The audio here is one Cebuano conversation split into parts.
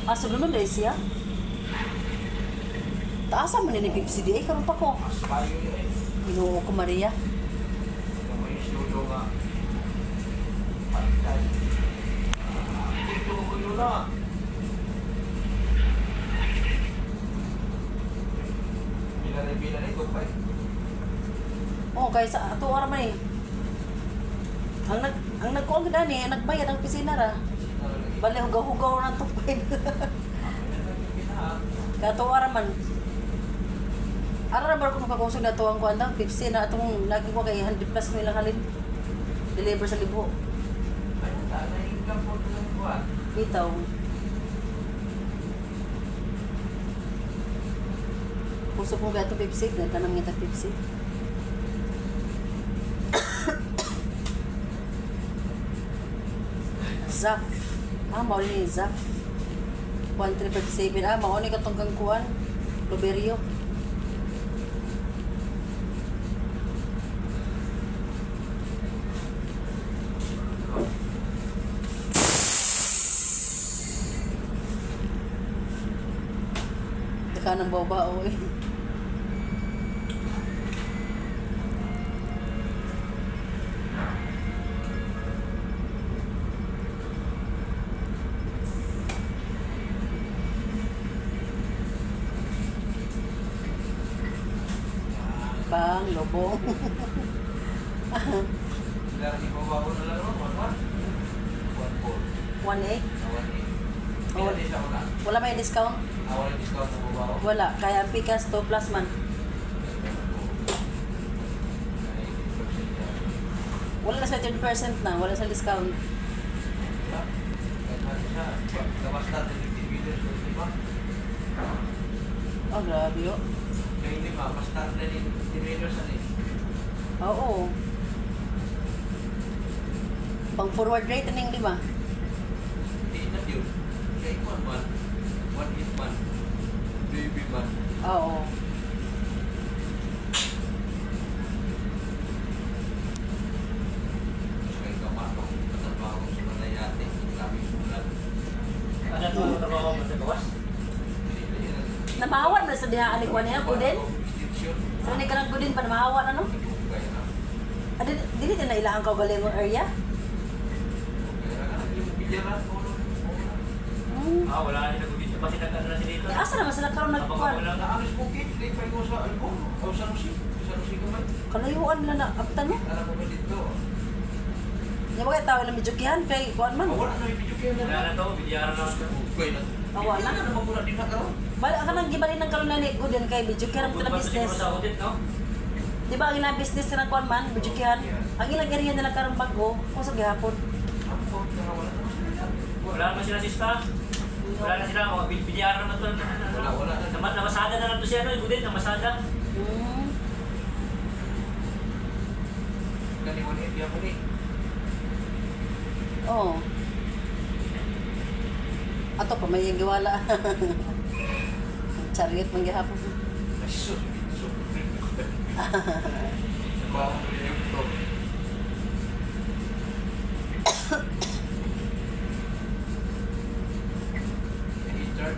Ah, sulod na siya. Taasa man ni Pepsi di ay karon pa ko. Mas bayo yun eh. Ginoo ko Maria. Yung may sulo nga. Pantay. Dito ko yun na. Pila na ito pa eh. Oh, kay sa ato ara man eh. Ang nagkuang gani, ang nagbayad ang pisina ra. Bale hugaw-hugaw na tupay. Kato ara man. Ara ra ba ko makakusog na tuwang kuan daw, Pepsi na atong lagi ko kay 100 plus mo ilang halin. Deliver sa libo. Ay, na po ng kuwan. Bitaw. Puso ko gato Pepsi, nagtanam kita Pepsi. Zaf. Ah, mao ni Zaf. 1357. Ah, mao ni katong kang kuan. Loberio. Daka ng bawbao eh. Bang, lobong. Sila ni babaw na lang, one one. One four. 1.8. Ah, 1.8. Pila din siya una. Wala may discount? Ah, wala discount ng babaw. Wala. Kaya ang pikas 2 plus man. Wala na sa 30% na. Wala sa discount. Basta 50 meters, di ba? Oh, grabe oh. Kaya hindi ma, basta 50 meters ano eh. Oo. Pang forward rate na yung lima. Hindi na yun. Kaya ikuan man, 1.8 man, baby man. Oo. Tapos kaya kamatong, katrabaho sa balay natin, grabe yung ulan. Ano ito, trabaho mo sa gawas? Namahawan na sa dihaan ni Kuan niya, Guden. Sa ni kanang Guden pa namahawan ano? Ah, dili din na ilaan ka galing area. Hmm. Ah, wala na sila dito. Kasi nag-ano na sila dito. Eh, asa naman sila karon nagkuan? Naalis bukid, di pa ko sa album. O sa Rusi, sa Rusi ko man. Kalayuan na na abtan mo. Alam mo ba dito? Nya ba kay tao ilang medyo kihan kay kuan man. Ah, wala na yung video kaya Wala na. na to, bidyaran na to. Bugay na. Ah, wala? Hindi na naman muna din na karon. Bala ka nang gibalin ng karon na ni Guden kay medyo kihan Good ang ba to siguro business. sa audit, no? Di ba ang ilang business na kuan man, medyo kihan. Ang ilang area nila karon bago, kusog gihapon. Ako, pero wala naman sila. Wala naman sila sista. Wala na sila, mga bidyaran naman to. Wala, wala na. Namasada na lang to siya, no? Gudin, namasada. Kani wala eh, mo ni. Oo. Ato pa may yung giwala. Chariot man gihapon. Ay, sus, sus. Baka mo yung to. Richard.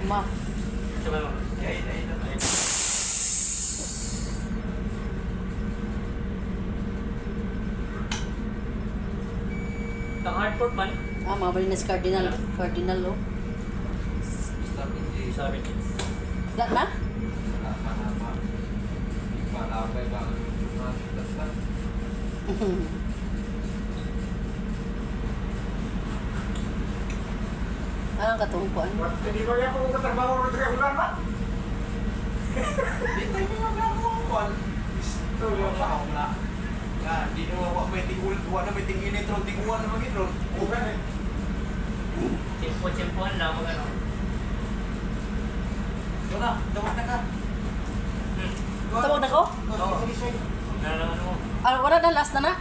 Maf. Sa ba? Ay, ay, ay. Ang hard fork man. Ah, mga na si Cardinal. Cardinal, oh. Stop it. Sabi. Wala na? Wala pa na pa. Ipalabay ba ang mga basta? Ah, ang katungkuan. Hindi ba yan kung katrabaho rin sa ulan ba? Di tayo mga gagawa ko. Ito Wala sa ako na. Nga, di na wa may tingul, wa na may tinginit ron, tinguan na magit ron. Ulan eh. Tsimpo-tsimpohan lang, mag ano. Wala, tawag na ka. Tawag na ko? Oo. Wala lang ano mo. Ah, wala na, last na na.